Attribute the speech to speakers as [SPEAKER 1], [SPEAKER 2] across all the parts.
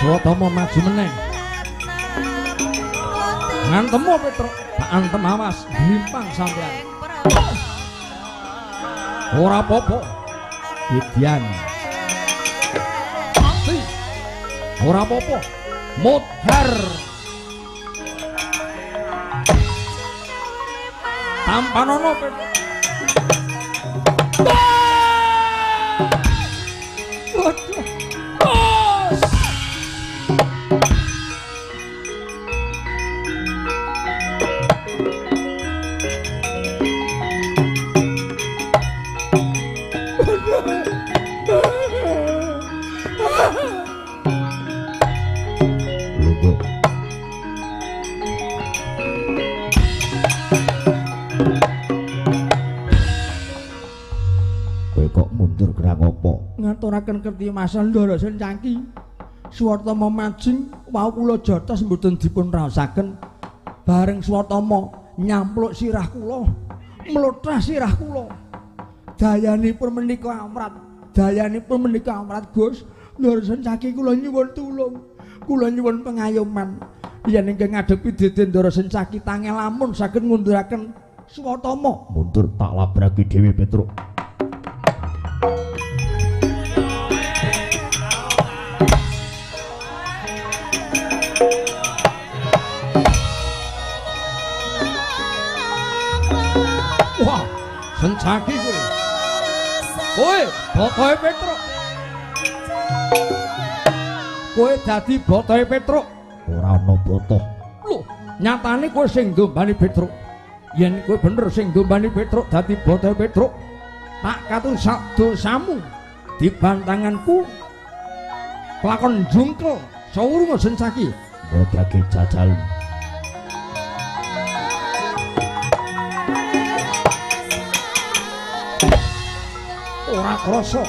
[SPEAKER 1] Swatama maju meneh. Ngantemo Petruk, tak antem awas glimpang sampean. Ora apa-apa. Edian. Mati. Ora apa-apa. Modhar. Tampanono Petruk. Waduh. Ngaturaken kertimasan Ndara Sencaki. Swatama majeng wau kula jotos mboten dipun raosaken. Bareng Swatama nyampluk sirah kula, mlothah sirah kula. Dayanipun menika amrat, dayanipun menika amrat Gus. Ndara Sencaki kula nyuwun tulung, kula nyuwun pengayoman. Yen ingkang ngadepi Dede Ndara Sencaki tangel lamun saged ngunduraken Swatama.
[SPEAKER 2] Mundur tak labraki dhewe Petruk.
[SPEAKER 1] Wah, Sencaki kowe. Kowe botohe Petruk. Kowe dadi botohe Petruk.
[SPEAKER 2] Ora ana botoh.
[SPEAKER 1] Lho, nyatane kowe sing ndombani Petruk. Yen kowe bener sing ndombani Petruk dadi botohe Petruk, tak katun sak dosamu dibantanganku kelakon jungkel sawurunga Sencaki.
[SPEAKER 2] Mbogake jajal.
[SPEAKER 1] Ora krasa.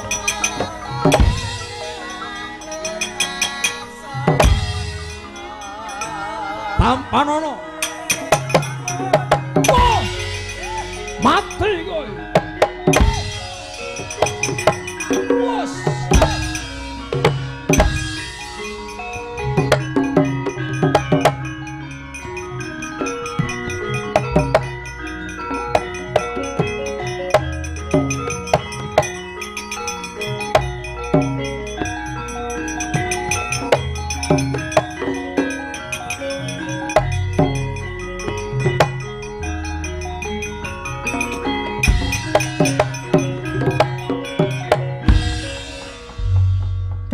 [SPEAKER 1] Tampanono. Oh! Mati kowe. Wes.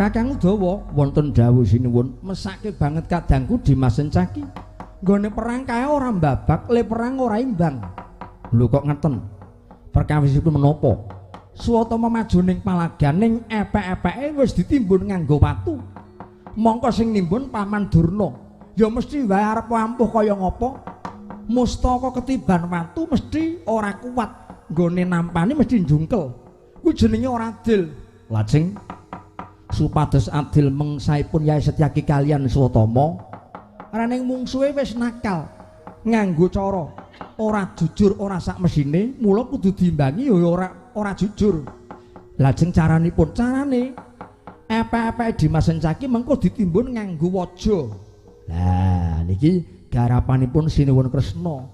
[SPEAKER 1] Kakang Udawa wonten dawuh sinuwun mesake banget kadangku Dimas Sencaki. Nggone perang kae ora mbabak, le perang ora imbang. Lho kok ngeten? Perkawisipun menapa? Swatama maju ning palagan ning epek-epeke wis ditimbun nganggo watu. Mongko sing nimbun Paman Durna. Ya mesti wae arep ampuh kaya ngapa? Mustaka ketiban watu mesti ora kuat. Nggone nampani mesti njungkel. Kuwi jenenge ora adil. Lajeng supados adil mengsaipun Yai Setyaki kalian Swatama, raning mungsuhe wis nakal nganggo cara ora jujur ora sak mesine, mula kudu diimbangi ya ora jujur. Lajeng caranipun, carane epek-epeke Dimas Sencaki mengko ditimbun nganggo waja. Lah niki garapanipun Sinuwun Kresna.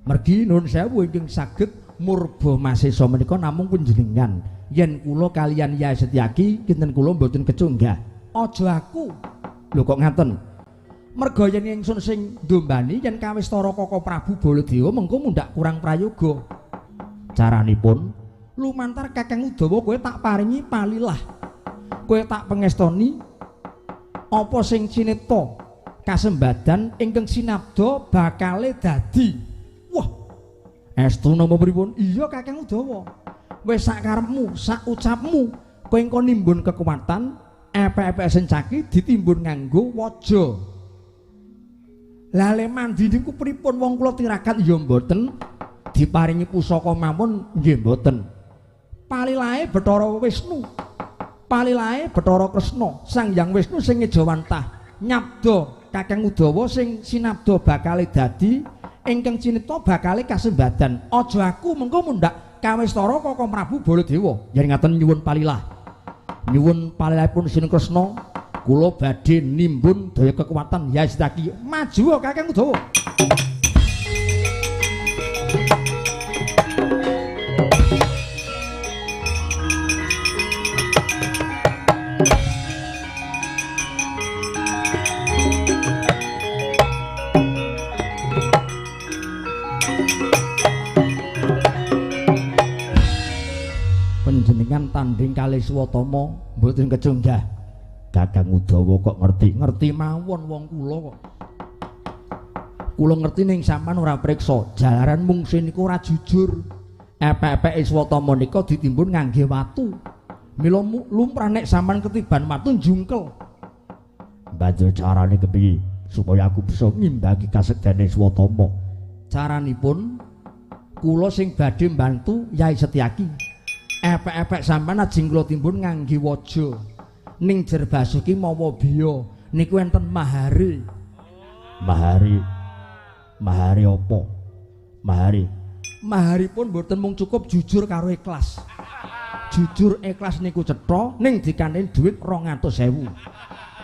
[SPEAKER 1] Mergi nuwun sewu ingkang saged murba masesa menika namung panjenengan. Yen kula kalian Yai Setyaki kinten kula mboten kecunggah. Aja aku. Lho kok ngaten? Merga yen ingsun sing ndombani yen kawistara Kaka Prabu Baladewa mengko mundhak kurang prayoga. Caranipun lumantar Kakang Udawa kowe tak paringi palilah. Kowe tak pengestoni apa sing cinipta kasembadan ingkang sinabda bakale dadi. Wah. Estu napa pripun? Iya Kakang Udawa. Wis sak karepmu, sak ucapmu, kowe engko nimbun kekuatan epek-epek Sencaki ditimbun nganggo waja. Lah le mandi niku pripun wong kula tirakat ya mboten, diparingi pusaka mawon nggih mboten. Palilahe Bathara Wisnu, palilahe Bathara Kresna, Sang Hyang Wisnu sing ngejawantah nyabda Kakang Udawa sing sinabda bakale dadi ingkang cinipta bakale kasembadan. Aja aku mengko mundhak kawistara Kaka Prabu Baladewa. Yen ngaten nyuwun palilah. Nyuwun palilahipun Sinuwun Kresna, Kula badhe nimbun daya kekuatan Yai Setyaki. Maju Kakang Udawa. Panjenengan tanding kalih Swatama mboten kecunggah.
[SPEAKER 2] Kakang Udawa kok ngerti?
[SPEAKER 1] Ngerti mawon wong kula kok. Kula ngerti ning sampean ora priksa, jalaran mungsuh niku ora jujur. Epek-epeke Swatama nika ditimbun ngangge watu. Mila lumrah nek sampean ketiban watu njungkel.
[SPEAKER 2] Banjur carane kepiye supaya aku bisa ngimbangi kasektene Swatama?
[SPEAKER 1] Caranipun kula sing badhe mbantu Yai Setyaki. Epek-epek sampean ajeng kula timbun ngangge waja. Ning Jerbasuki mawa biya niku enten mahare.
[SPEAKER 2] Mahare. Mahare apa? Mahare.
[SPEAKER 1] Maharipun mboten mung cukup jujur karo ikhlas. Jujur ikhlas niku cetha ning dikandhani dhuwit 200.000.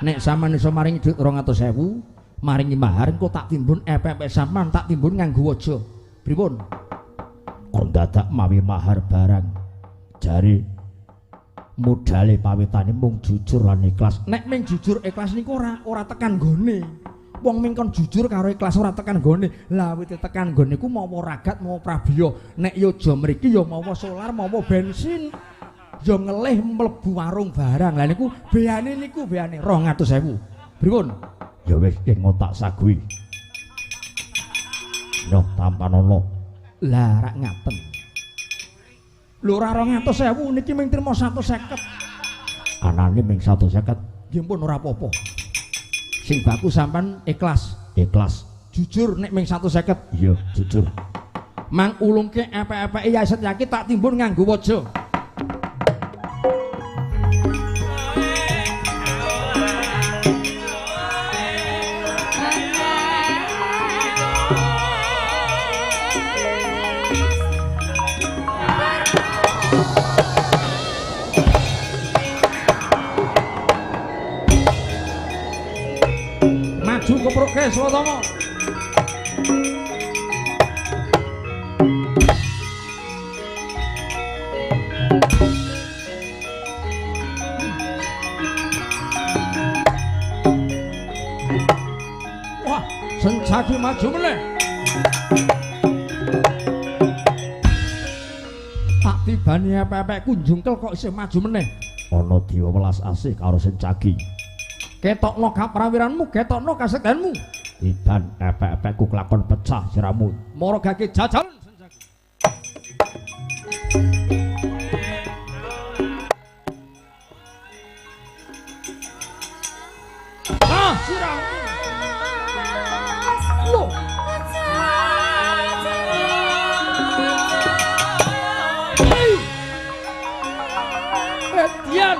[SPEAKER 1] Nek sampean iso maringi dhuwit 200.000, maringi mahar engko tak timbun epek-epek sampean tak timbun nganggo waja. Pripun?
[SPEAKER 2] Kok dadak mawi mahar barang. Jare modale pawitane mung jujur lan ikhlas.
[SPEAKER 1] Nek mung jujur ikhlas niku ora tekan nggone. Wong ming kon jujur karo ikhlas ora tekan nggone. Lah wite tekan nggone ku mawa ragat mawa prabiya. Nek yoja mriki ya mawa solar, mawa bensin. Ya ngelih mlebu warung barang. Lah niku beane niku beane 200.000. Pripun?
[SPEAKER 2] Ya wis ing otak saguhi. Yo tampanono.
[SPEAKER 1] Lah rak ngaten. Lho ora 200.000 niki mung trimo 150.
[SPEAKER 2] Anane mung 150.
[SPEAKER 1] Nggih pun ora apa-apa. Sing baku sampean ikhlas.
[SPEAKER 2] Ikhlas.
[SPEAKER 1] Jujur nek mung 150.
[SPEAKER 2] Iya, jujur.
[SPEAKER 1] Mang ulungke epek-epeke Yai Setyaki tak timbun nganggo waja. Maju keproke Swatama. Wah, Sencaki maju meneh. Tak tibani epek-epekku njungkel kok isih maju meneh.
[SPEAKER 2] Ana dewa welas asih karo Sencaki.
[SPEAKER 1] Ketokno kaprawiranmu, ketokno kasektenmu.
[SPEAKER 2] Tiban epek-epekku kelakon pecah siramu.
[SPEAKER 1] Mara gage jajal Sencaki. Ah, siramu. Loh. Edian.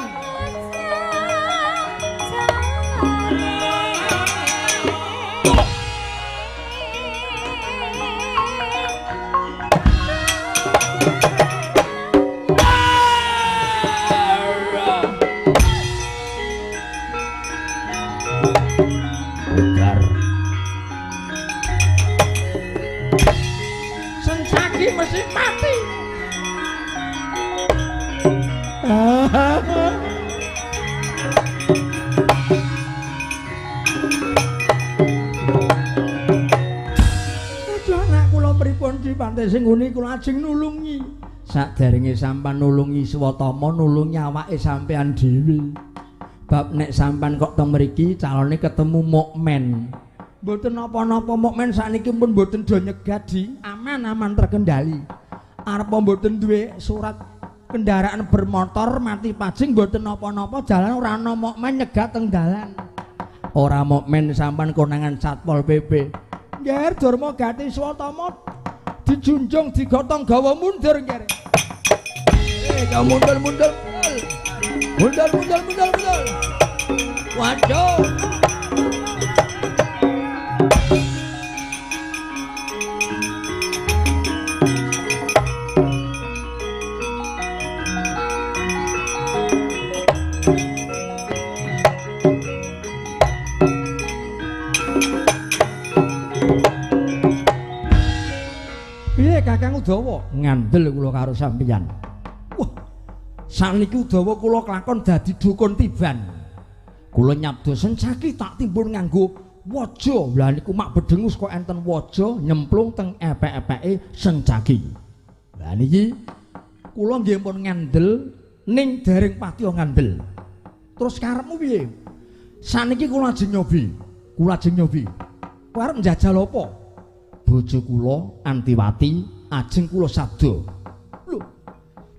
[SPEAKER 1] Sencaki mesti mati. Aduh, anak kula pripun Ki Pantes sing ngene kula ajeng nulungi. Saderenge sampean nulungi Swatama, nulungi awake sampean dhewe. Bab nek sampean kok teng mriki calone ketemu mukmin. Mboten napa-napa mukmin sakniki pun mboten do nyegat di aman-aman terkendali. Arep mboten duwe surat kendaraan bermotor mati pajeng mboten napa-napa jalan ora ana mukmin nyegat teng dalan. Ora mukmin sampean konangan Satpol PP. Ngger Darma Gati Swatama dijunjung digotong gawa mundur ngger. Kau mundur mundur. Mundur mundur mundur mundur. Waduh. Udawa? Ngandel kula karo sampeyan. Wah. Sakniki Udawa kula kelakon dadi dukun tiban. Kula nyabda Sencaki tak timbun nganggo waja. Lah niku mak bedengus kok enten waja nyemplung teng epek-epeke Sencaki. Lah niki kula nggih pun ngandel ning dereng patiya ngandel. Terus karepmu piye? Saniki kula ajeng nyobi. Kula ajeng nyobi. Kowe arep njajal apa? Bojo kula Antiwati ajeng kula sabda. Lho,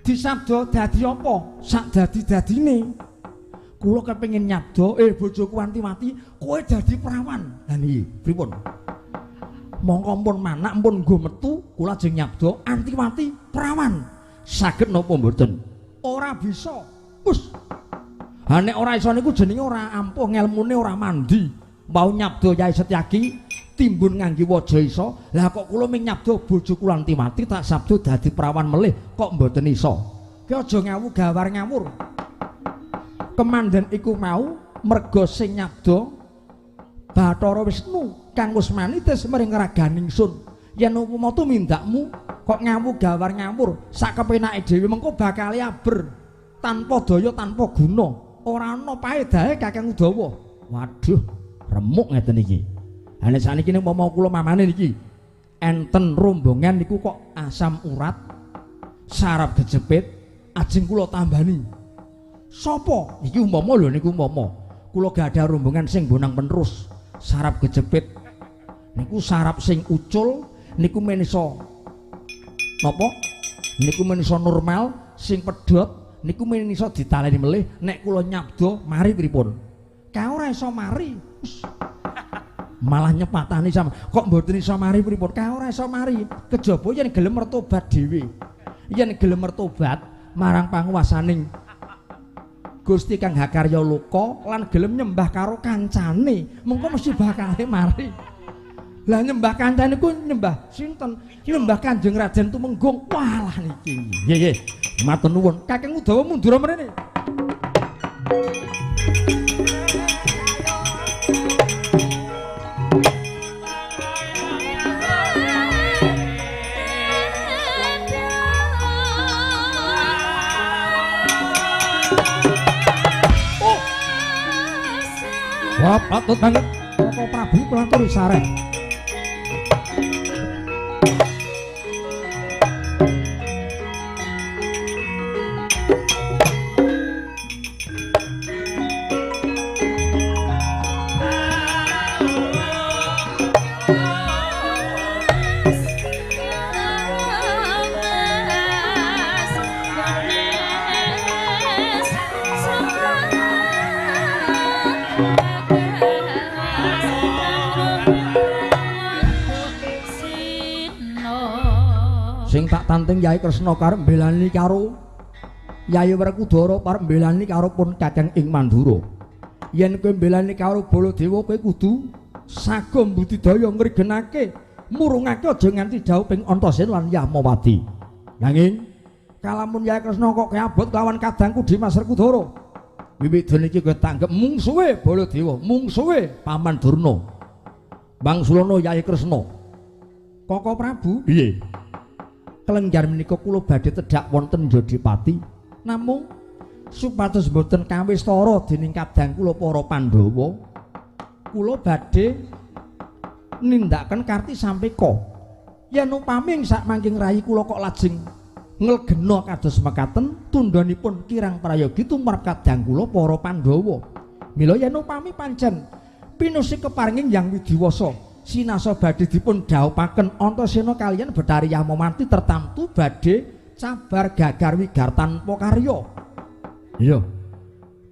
[SPEAKER 1] disabda dadi apa? Sak dadi-dadine. Kula kepengin nyabda, bojoku Antiwati, kowe dadi perawan. Lah niki pripun? Mongko pun manak pun nggo metu, kula ajeng nyabda Antiwati perawan. Saged napa mboten? Ora bisa. Wus. Ha nek ora iso niku jenenge ora ampuh ngelmune ora mandi. Mau nyabda Yai Setyaki timbun ngangge waja iso. Lah kok kula ming nyabda bojo kula Antiwati tak sabda dadi perawan melih kok mboten iso. Ki aja ngawu gawar ngawur. Kemandhen iku mau merga sing nyabda Bathara Wisnu kang wis manitis mring raganing sun. Yen upama tumindakmu kok ngawu gawar ngawur sak kepenake dhewe mengko bakal aber tanpa daya tanpa guna. Ora ana paedahe Kakang Udawa. Waduh, remuk ngeten iki. Ha nek sakniki nek umpama kula mamane niki enten rombongan niku kok asam urat, saraf kejepit, ajeng kula tambani. Sopo? Iki umpama lho niku umpama. Kula gadah rombongan sing bonang penerus, saraf kejepit. Niku saraf sing ucul niku men iso napa? Niku men iso normal, sing pedhot niku men iso ditaleni melih. Nek kula nyabda mari pripun? Kae ora iso mari. Malah nyepatani sama. Kok mboten iso mari pripun? Kae ora iso mari. Kejaba yen gelem mertobat dhewe. Yen gelem mertobat marang panguwasaning Gusti Kang Hakarya Loka lan gelem nyembah karo kancane, mengko mesti bakale mari. Lah nyembah kancane ku nyembah sinten? Nyembah Kanjeng Raden Tumenggung. Walah niki. Nggih nggih. Matur nuwun. Kakang Udawa mundur mrene. Wah, patut banget. Koko Prabu kula aturi sareh. Sing tak tanting Yai Kresna karep mbelani karo Yai Werkudara, parep mbelani karo pun Kakang ing Mandura. Yen kowe mbelani karo Baladewa kowe kudu sago mbudidaya ngrigenake, murungake aja nganti dhaup ing Antasena lan Yamawati. Nanging kalamun Yai Kresna kok keabot lawan kadangku Dimas Werkudara, wiwit dene iki kowe tanggep mungsuhe Baladewa, mungsuhe Paman Durna. Wangsulana Yai Kresna. Koko Prabu, piye? Kelenggar menika kula badhe tedhak wonten Jodipati, namung supados mboten kawistara dening kadang kula para Pandhawa, kula badhe nindakaken karti sampeka. Yen upami ing sakmangking rayi kula kok lajeng nglegena kados mekaten, tundhanipun kirang prayogi tumrap kadang kula para Pandhawa. Mila yen upami pancen pinusi keparinging Hyang Widiwasa sinasa badhe dipun dhaupaken Antasena kaliyan Bathari Yamawati tertamtu badhe cabar gagar wigar tanpa karya. Iya.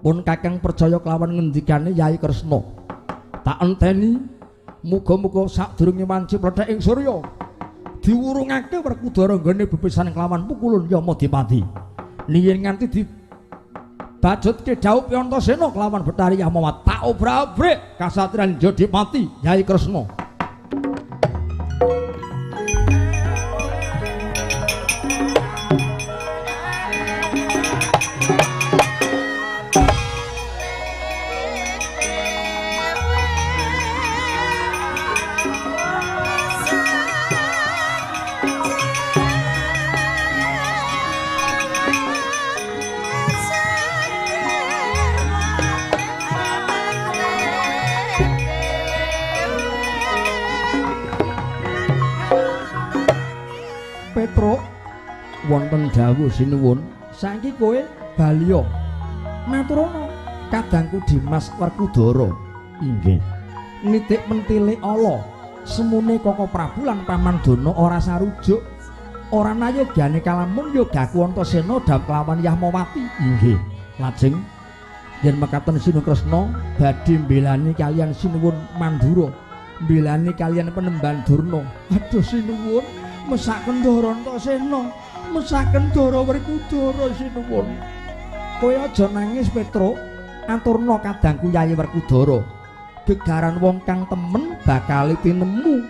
[SPEAKER 1] Pun Kakang percaya kelawan ngendikane Yai Kresna. Tak enteni muga-muga sadurunge wanci plethek ing surya diwurungake Werkudara nggone bebesan kelawan pukulun Yamadipati. Yen nganti di bajutke dhaup Antasena kelawan Bathari Yamawati tak obrak-abrik kasatriyan Jodipati Yai Kresna. Petruk, wonten dawuh sinuwun, saiki kowe baliya. Maturana kadangku Dimas Werkudara.
[SPEAKER 2] Inggih.
[SPEAKER 1] Nitik mentile ala, semune Koko Prabu lan Paman Dana ora sarujuk. Ora nayogyane kalamun yogaku Antasena dhap kelawan Yahmawati.
[SPEAKER 2] Inggih.
[SPEAKER 1] Lajeng yen mekaten Sinuwun Kresna badhe mbelani kaliyan Sinuwun Mandura, mbelani kaliyan Penemban Durna. Aduh Sinuwun, mesaken Ndara Antasena, mesaken Ndara Werkudara Sinuwun. Kowe aja nangis Petruk, aturna kadangku Yayi Werkudara. Gegaran wong kang temen bakal tinemu,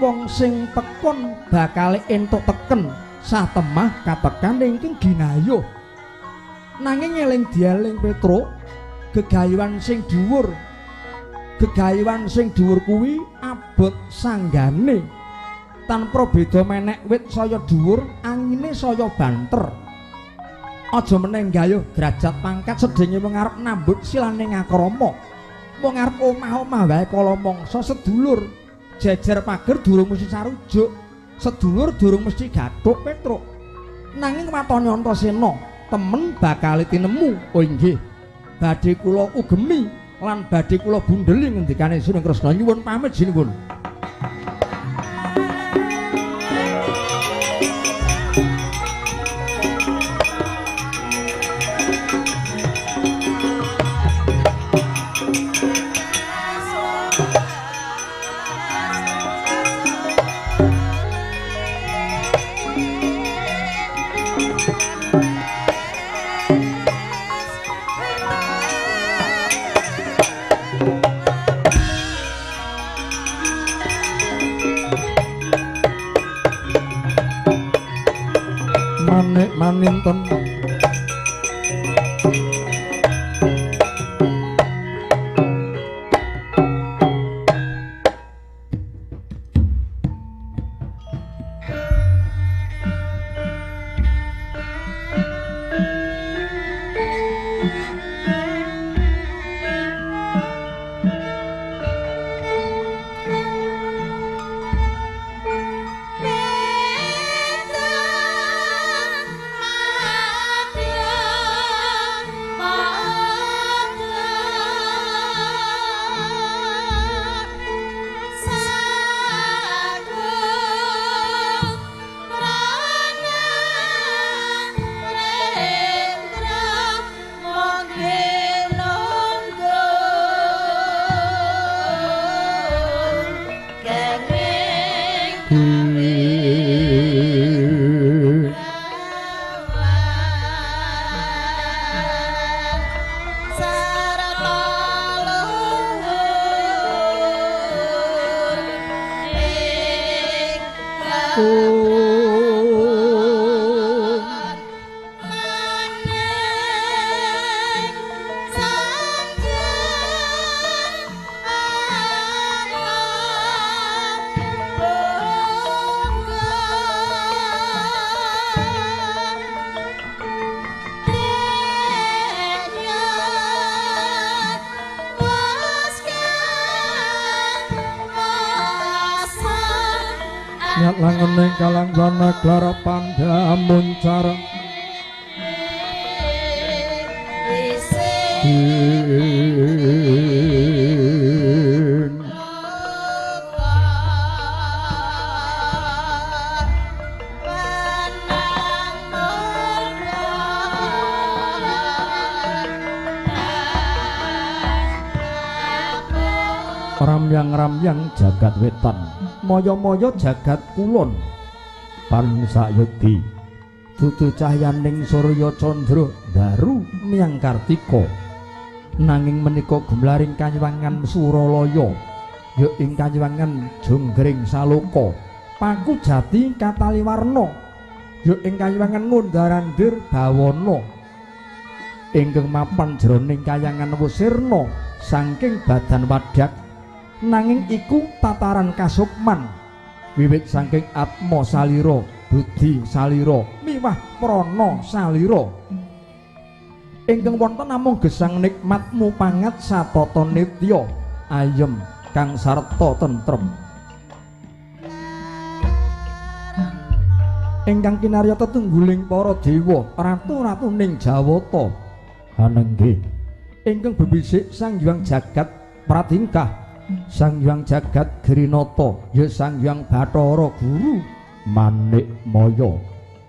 [SPEAKER 1] wong sing tekun bakal entuk teken, satemah katekan ingkang ginayuh. Nanging eling dieling Petruk, gegayuhan sing dhuwur, gegayuhan sing dhuwur kuwi abot sanggane. Tanpa beda menek wit saya dhuwur, angine saya banter. Aja meneh gayuh derajat pangkat sedenge wong arep nambut silane ngakrama. Wong arep omah-omah wae kala mangsa sedulur. Jejer pager durung mesti sarujuk, sedulur durung mesti gathuk Petruk. Nanging watone Antasena temen bakal tinemu. Oh inggih. Badhe kula ugemi lan badhe kula bundeli ngendikane Sinuwun Kresna. Nyuwun pamit sinuwun. Maninten langening kalanggana klara panda muncar
[SPEAKER 2] Ramyang-ramyang jagat wetan,
[SPEAKER 1] maya-maya jagat kulon,
[SPEAKER 2] pansayekti
[SPEAKER 1] dudu cahyaning surya candra daru miyang kartika. Nanging menika gumlaring kanyuwangan Suralaya, ya ing kanyuwangan Jonggring Saloka, paku jati kataliwarna, ya ing kanyuwangan Ngundharandir Bawana, ingkang mapan jroning kayangan Wusirna saking badan wadak. Nanging iku tataran kasukman wiwit saking atma salira, budi salira, miwah prana salira, ingkang wonten namung gesang nikmat mupangat satata nitya ayem kang sarta tentrem. Ingkang kinarya tetungguling para dewa, ratu-ratuning Jawata.
[SPEAKER 2] Anenggih.
[SPEAKER 1] Ingkang bebisik Sang Hyang Jagat Pratingkah, Sang Hyang Jagat Grinata, ya Sang Hyang Bathara Guru
[SPEAKER 2] Manik Maya,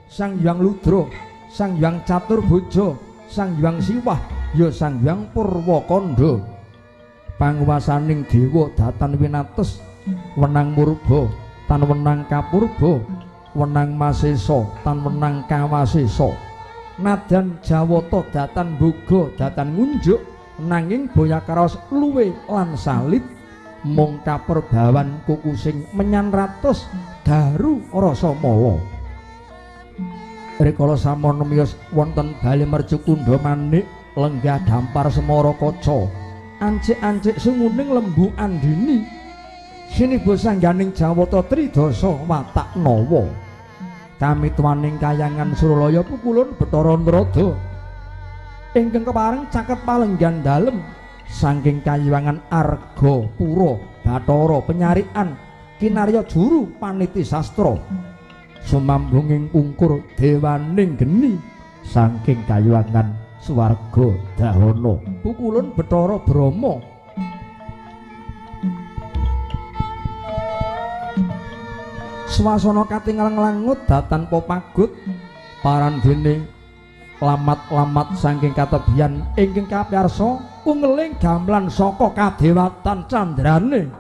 [SPEAKER 1] Sang Hyang Ludra, Sang Hyang Caturboja, Sang Hyang Siwah, ya Sang Hyang Purwakanda. Panguwasaning dewa datan winates, wenang murba tan wenang kapurba, wenang masesa tan wenang kawasesa. Nadan Jawata datan boga datan ngunjuk, nanging boya karaos luwe lan salit mung kaperbawan kukusing menyan ratus daru rasa mala. Rikala samono miyos wonten bali Mercukundha manik lenggah dampar semara kaca, ancik-ancik sunguning lembu andini siniba sangganing Jawata tridasa watak nawa. Kamituwaning kayangan Suralaya pukulun Bathara Narada ingkang kepareng caket palenggan dalem saking kayiwangan Arga Pura Bathara penyarikan kinarya juru paniti sastra sumambunging pungkur dewaning geni
[SPEAKER 2] saking kayiwangan swarga dahana
[SPEAKER 1] pukulun Bathara Brahma. Swasana katingal nglangut datan popagut parandene lamat-lamat saking katebian ingkang kapiyarsa ungeling gamelan saka kadewatan candrane.